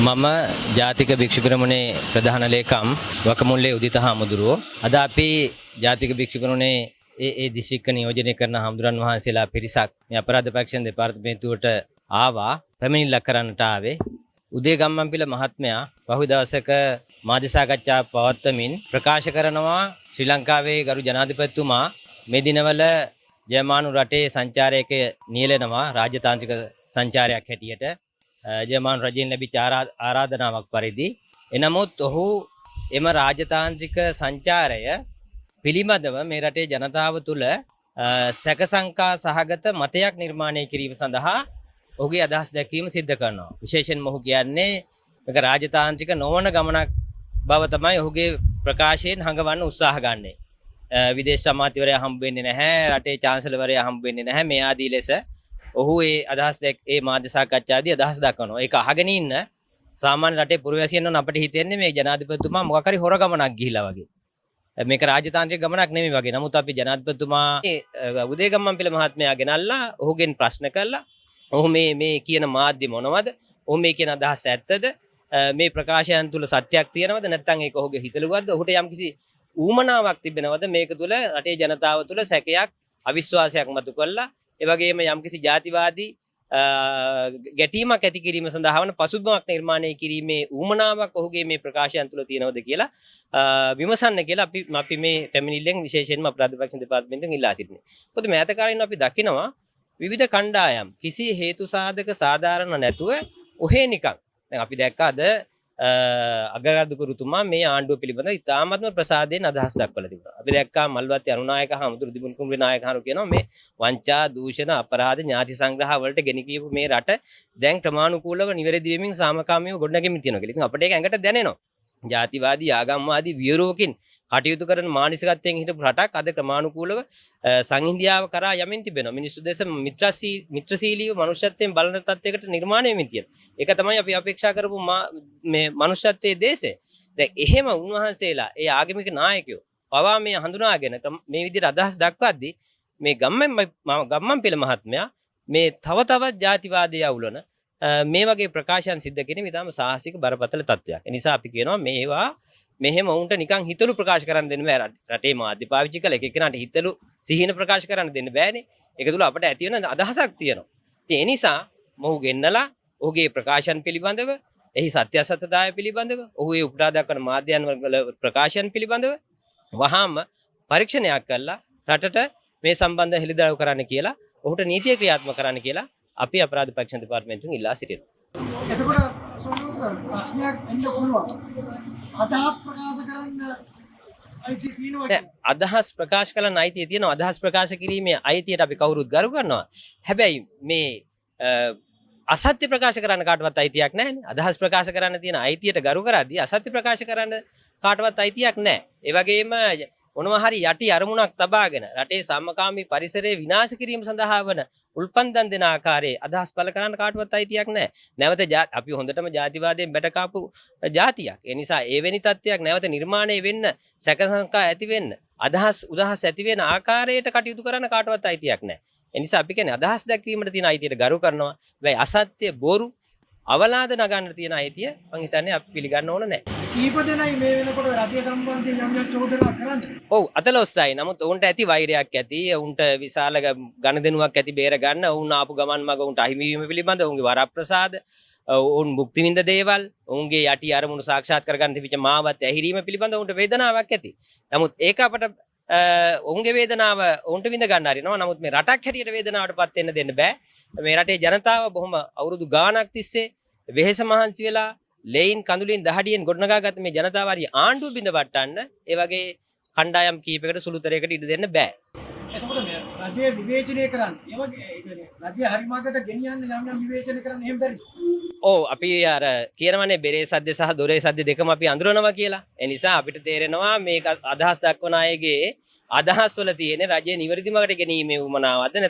මම ජාතික භික්ෂු පෙරමුණේ ප්‍රධාන ලේකම් වකමුල්ලේ උදිත හාමුදුරුවෝ. අද අපි ජාතික භික්ෂු පෙරමුණේ ඒ ඒ දිස්ත්‍රික්ක නියෝජනය කරන හාමුදුරන් වහන්සේලා පිරිසක් මේ අපරාධ පරීක්ෂණ දෙපාර්තමේන්තුවට ආවා, පැමිණිල්ලක් කරන්නට ආවේ. උදේ ගම්මන්පිල මහත්මයා පහු දවසක මාධ්‍ය සාකච්ඡා පවත්වමින් ප්‍රකාශ කරනවා ශ්‍රී ලංකාවේ ගරු ජනාධිපතිතුමා මේ දිනවල ජර්මානු රටේ සංචාරයක නියැලෙනවා, රාජ්‍යතාන්ත්‍රික සංචාරයක් හැටියට ජර්මානු රජයෙන් ලැබිච්ච ආරාධනාවක් පරිදි. එනමුත් ඔහු එම රාජතාන්ත්‍රික සංචාරය පිළිබඳව මේ රටේ ජනතාව තුළ සැකසංකා සහගත මතයක් නිර්මාණය කිරීම සඳහා ඔහුගේ අදහස් දැක්වීම සිද්ධ කරනවා. විශේෂයෙන්ම ඔහු කියන්නේ මේක රාජතාන්ත්‍රික නොවන ගමනක් බව තමයි ඔහුගේ ප්‍රකාශයෙන් හඟවන්න උත්සාහ ගන්නෙ. විදේශ අමාත්‍යවරයා හම්බ වෙන්නේ නැහැ, රටේ චාන්සලර්වරයා හම්බ වෙන්නේ නැහැ, මේ ආදී ලෙස ඔහු ඒ අදහස් දැක් ඒ මාධ්‍ය සාකච්ඡාදී අදහස් දක්වනවා. ඒක අහගෙන ඉන්න සාමාන්‍ය රටේ පුරවැසියන් නම් අපිට හිතෙන්නේ මේ ජනාධිපතිතුමා මොකක් හරි හොර ගමනක් ගිහිලා වගේ. මේක රාජතාන්ත්‍රික ගමනක් නෙමෙයි වගේ. නමුත් අපි ජනාධිපතිතුමා උදේ ගම්මන්පිල මහත්මයා ගෙනල්ලා ඔහුගෙන් ප්‍රශ්න කළා. ඔහු මේ මේ කියන මාධ්‍ය මොනවද? ඔහු මේ කියන අදහස් ඇත්තද? මේ ප්‍රකාශයන් තුල සත්‍යයක් තියෙනවද? නැත්නම් ඒක ඔහුගේ හිතලුවක්ද? ඔහුට යම්කිසි ඌමනාවක් තිබෙනවද මේක තුල රටේ ජනතාව තුල සැකයක්, අවිශ්වාසයක් මතු කරලා, ඒ වගේම යම්කිසි ජාතිවාදී ගැටීමක් ඇති කිරීම සඳහා වන පසුබිමක් නිර්මාණය කිරීමේ ඌමනාවක් ඔහුගේ මේ ප්‍රකාශයන් තුල තියෙනවද කියලා විමසන්න කියලා අපි අපි මේ පැමිණිල්ලෙන් විශේෂයෙන්ම අපරාධ පරීක්ෂණ දෙපාර්තමේන්තුවෙන් ඉල්ලා සිටින්නේ. මොකද මෑත කාලීනව අපි දකිනවා විවිධ කණ්ඩායම් කිසි හේතු සාධක සාධාරණ නැතුව ඔහේ නිකන්. දැන් අපි දැක්කා අද අගරදුකුරුතුමා මේ ආණ්ඩුව පිළිබඳව ඉතාමත්ම ප්‍රසාදයෙන් අදහස් දක්වලා තිබුණා. අපි දැක්කා මල්වත්තේ අනුනායක හාමුදුරු දිමුන් කුඹුරේ නායක හාමුදුරු කියනවා මේ වංචා, දූෂණ, අපරාධ, ඥාති සංග්‍රහ වලට ගෙන කියපු මේ රට දැන් ක්‍රමානුකූලව නිවැරදි වෙමින් සාමකාමීව ගොඩනැගෙමින් තියෙනවා කියලා. ඉතින් අපිට ඒක ඇඟට දැනෙනවා. ජාතිවාදී, ආගම්වාදී වියරුවකින් කටයුතු කරන මානසිකත්වයෙන් හිටපු රටක් අද ක්‍රමානුකූලව සංහිඳියාව කරා යමින් තිබෙනවා. මිනිස්සු දෙස මිත්‍රශීලීව මනුෂ්‍යත්වයෙන් බලන තත්ත්වයකට නිර්මාණය වෙමින් තියෙනවා. ඒක තමයි අපි අපේක්ෂා කරපු මේ මනුෂ්‍යත්වයේ දේශය. දැන් එහෙම උන්වහන්සේලා ඒ ආගමික නායකයෝ පවා මේ හඳුනාගෙන මේ විදිහට අදහස් දක්වද්දී මේ ගම්මන්පිල මහත්මයා මේ තව තවත් ජාතිවාදය අවුලන මේ වගේ ප්‍රකාශයන් සිද්ධ කිරීම ඉතාම සාහසික බරපතල තත්ත්වයක්. ඒ නිසා අපි කියනවා මේවා මෙහෙම ඔවුන්ට නිකන් හිතලු ප්‍රකාශ කරන්න දෙන්න බෑ. රටේ මාධ්‍ය පාවිච්චි කළ එක එක්කෙනාට හිතලු සිහින ප්‍රකාශ කරන්න දෙන්න බෑනේ. ඒක තුළ අපට ඇති වෙන අදහසක් තියෙනවා. ඉතින් ඒ නිසා මොහු ගෙන්නලා ඔහුගේ ප්‍රකාශයන් පිළිබඳව, එහි සත්‍යාසත්‍යතාවය පිළිබඳව, ඔහු ඒ උපුටා දක්වන මාධ්‍යයන් වල ප්‍රකාශයන් පිළිබඳව වහාම පරීක්ෂණයක් කරලා රටට මේ සම්බන්ධ හෙළිදරව් කරන්න කියලා, ඔහුට නීතිය ක්‍රියාත්මක කරන්න කියලා අපි අපරාධ පරීක්ෂණ දෙපාර්තමේන්තුවෙන් ඉල්ලා සිටිනවා. එතකොට සෝමවංශ ප්‍රශ්නයක් එන්න පුළුවන්. අදහස් ප්‍රකාශ කරන්න අයිතිය තියෙනවා නෑ, අදහස් ප්‍රකාශ කරන්න අයිතිය තියෙනවා. අදහස් ප්‍රකාශ කිරීමේ අයිතියට අපි කවුරුත් ගරු කරනවා. හැබැයි මේ අසත්‍ය ප්‍රකාශ කරන්න කාටවත් අයිතියක් නෑනේ. අදහස් ප්‍රකාශ කරන්න තියෙන අයිතියට ගරු කරද්දී අසත්‍ය ප්‍රකාශ කරන්න කාටවත් අයිතියක් නෑ. ඒ වගේම මොනවා හරි යටි අරමුණක් තබාගෙන රටේ සාමකාමී පරිසරය විනාශ කිරීම සඳහා වන උල්පන්දම් දෙන ආකාරයේ අදහස් පළ කරන්න කාටවත් අයිතියක් නෑ. නැවත අපි හොඳටම ජාතිවාදයෙන් බැට කාපු ජාතියක්. ඒ නිසා එවැනි තත්ත්වයක් නැවත නිර්මාණය වෙන්න, සැකසංකා ඇති වෙන්න, අදහස් උදහස් ඇති වෙන ආකාරයට කටයුතු කරන්න කාටවත් අයිතියක් නෑ. ඒ නිසා අපි කියන්නේ අදහස් දැක්වීමට තියෙන අයිතියට ගරු කරනවා. හැබැයි අසත්‍ය, බොරු, අවලාද නගන්න තියෙන අයිතිය මං හිතන්නේ අපි පිළිගන්න ඕන නෑ. කීප දෙනයි මේ වෙනකොට රජය සම්බන්ධයෙන් යම් යම් චෝදනා කරන්නේ? ඔව්, අතලොස්සයි. නමුත් ඔවුන්ට ඇති වෛරයක් ඇති, ඔවුන්ට විශාල ගණදෙනුවක් ඇති බේර ගන්න, ඔවුන් ආපු ගමන් මඟ ඔවුන්ට අහිමි වීම පිළිබඳ ඔවුන්ගේ වරප්‍රසාද, ඔවුන් භුක්ති විඳ දේවල්, ඔවුන්ගේ යටි අරමුණු සාක්ෂාත් කරගන්න තිබිච්ච මාවත් ඇහිරීම පිළිබඳ ඔවුන්ට වේදනාවක් ඇති. නමුත් ඒක අපට ඔවුන්ගේ වේදනාව ඔවුන්ට විඳ ගන්න හරිනවා. නමුත් මේ රටක් හැටියට වේදනාවට පත් වෙන්න දෙන්න බෑ. මේ රටේ ජනතාව බොහොම අවුරුදු ගාණක් තිස්සේ වෙහෙස මහන්සි වෙලා ලෙයින් කඳුලින් දහඩියෙන් ගොඩනගාගත්ත මේ ජනතාව හරි ආණ්ඩුව බිඳ වට්ටන්න ඒ වගේ කණ්ඩායම් කීපයකට සුළුතරයකට ඉඩ දෙන්න බෑ. එතකොට මේ රජය විවේචනය කරන්න, ඒ වගේ ඒ කියන්නේ රජය හරි මාර්ගයට ගෙනියන්න යම් යම් විවේචන කරන්න එහෙම බැරිද? ඔව්, අපි අර කියනවනේ බෙරේ සද්ද සහ දොරේ සද්ද දෙකම අපි අඳුරනවා කියලා. ඒ නිසා අපිට තේරෙනවා මේක අදහස් දක්වන අයගේ අදහස් වල තියෙන රජය නිවැරදි මාර්ගයට ගෙනීමේ උවමනාවක්ද